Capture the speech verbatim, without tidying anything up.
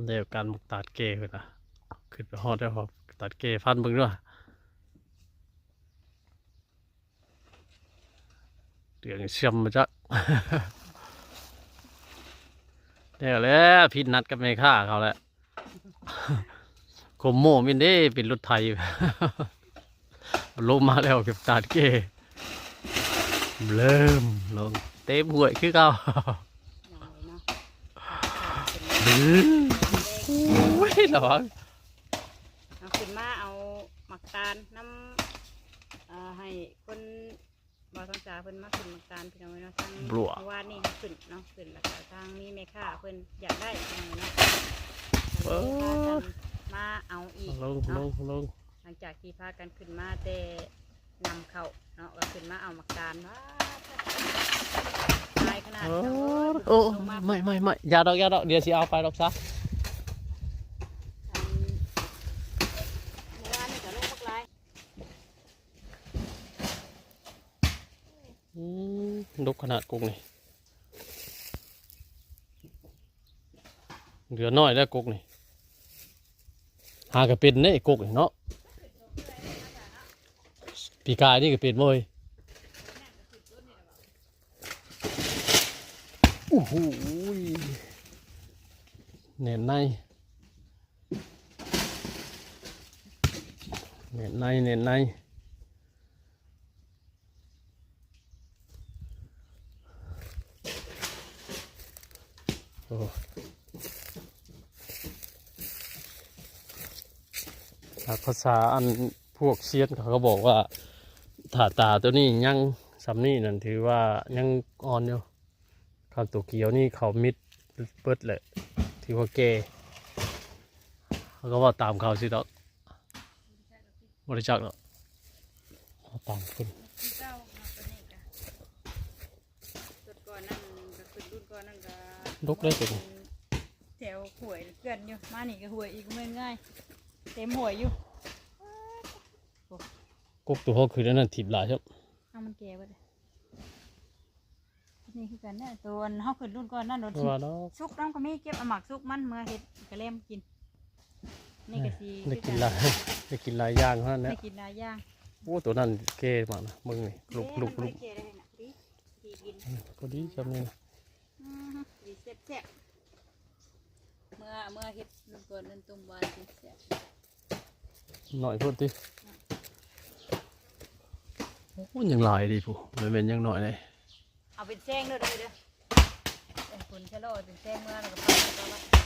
ได้การหมากตาดแก่เพิ่นน่ะ ขึ้นไปฮอดแล้วครับ ตาดแก่ฟันเบิ่งด้วย เหลืองเชียมมาจัก แล้วแหละ ผิดนัดกับแม่ค้าเขาแหละ โคมโม่มินเด้ เป็นรถไถ ลงมาแล้วเก็บตาดแก่ เริ่มลง เต็มห้วยคือเก่า หน่อยเนาะ โอ้ย ระวัง เอาขึ้นมาเอาหมากตาลนำ เอ่อ ให้คน บ่าวทองจ๋าเพิ่นมาขึ้นหมากตาลพี่น้องเอ้ยเนาะ ทั้ง บลัว เมื่อวานนี้เฮาขึ้นเนาะ ขึ้นแล้วก็ทางมีแม่ค้าเพิ่นอยากได้พี่น้องเอ้ยเนาะ ก็เลยพากันมาเอาอีก ลง เนาะ ลง ลง หลังจากที่พากันขึ้นมาแต่นำเข้าเนาะ ก็ขึ้นมาเอาหมากตาล ว้า หลายขนาด เออ พี่น้องเอ้ย โอ้ ลงมา ไม่ ไม่ ไม่ อย่าดอก อย่าดอก เดี๋ยวสิเอาไปดอกซะ อัน เมื่อวานนี้ก็ลงบักหลาย อืม ดกขนาดกกนี่ เหลือน้อยแล้วกกนี่ หากะเป็นเด้กกนี่เนาะ ปีกายนี่ก็เป็นเว้ย โอ้โห แน่นใน แน่นใน แน่นใน โอ้ หลักภาษาอันพวกเซียนเขาก็บอกว่า ถ้าตาตัวนี้ยังส่ำนี้นั่นถือว่ายังอ่อนอยู่ คันตัวเขียวนี่เขามิดเบิดแหละ ถือว่าแก่ เขาก็ว่าตามเขาสิดอก บ่ได้จักดอก เอาตามเพิ่น คือเก่าเนาะ ตัวนี้ก็ ต้นก่อนนั่นก็ขึ้น รุ่นก่อนนั่นก็ ดกได้ตัวนี้ แถวห้วยเกื่อนอยู่ มานี่ก็ห้วยอีก เมื่อยง่าย เต็มห้วยอยู่ กกตัวเขาคืออันนั้นถีบหลายครับ เอามันแก่เบิดเลย นี่คือกันเนี่ย ตัวอันเฮาขึ้นรุ่นก่อนนั่น โดน ว่าดอก สุกนำก็มี เก็บเอาหมากสุกมันเมื่อเฮ็ดกะแลมกิน นี่ก็สิ ได้กินหลาย ได้กินหลายอย่างเท่านั้นแห ได้ ละ กินหลายอย่าง โอ้ ตัวนั้นแก่มากนะ มึงนี่ ลุก เอ๊ะ ลุก มัน ลุก บ่ได้แก่ได้นะ ดี ดีกิน พอดีจำนี่นะ อืม ดีแซ่บๆ เมื่อ เมื่อเฮ็ดรุ่นก่อนนั่นต้มหวานสิแซ่บ หน่อยโพดติ โอ้ ยังหลายดีผู้ มันเป็นยังหน่อยเลย เอาเป็นแซงเด้อ เด้อ เด้อ เอ้ย ฝนชะลอเป็นแซงเมื่อแล้วก็ไปแล้วก็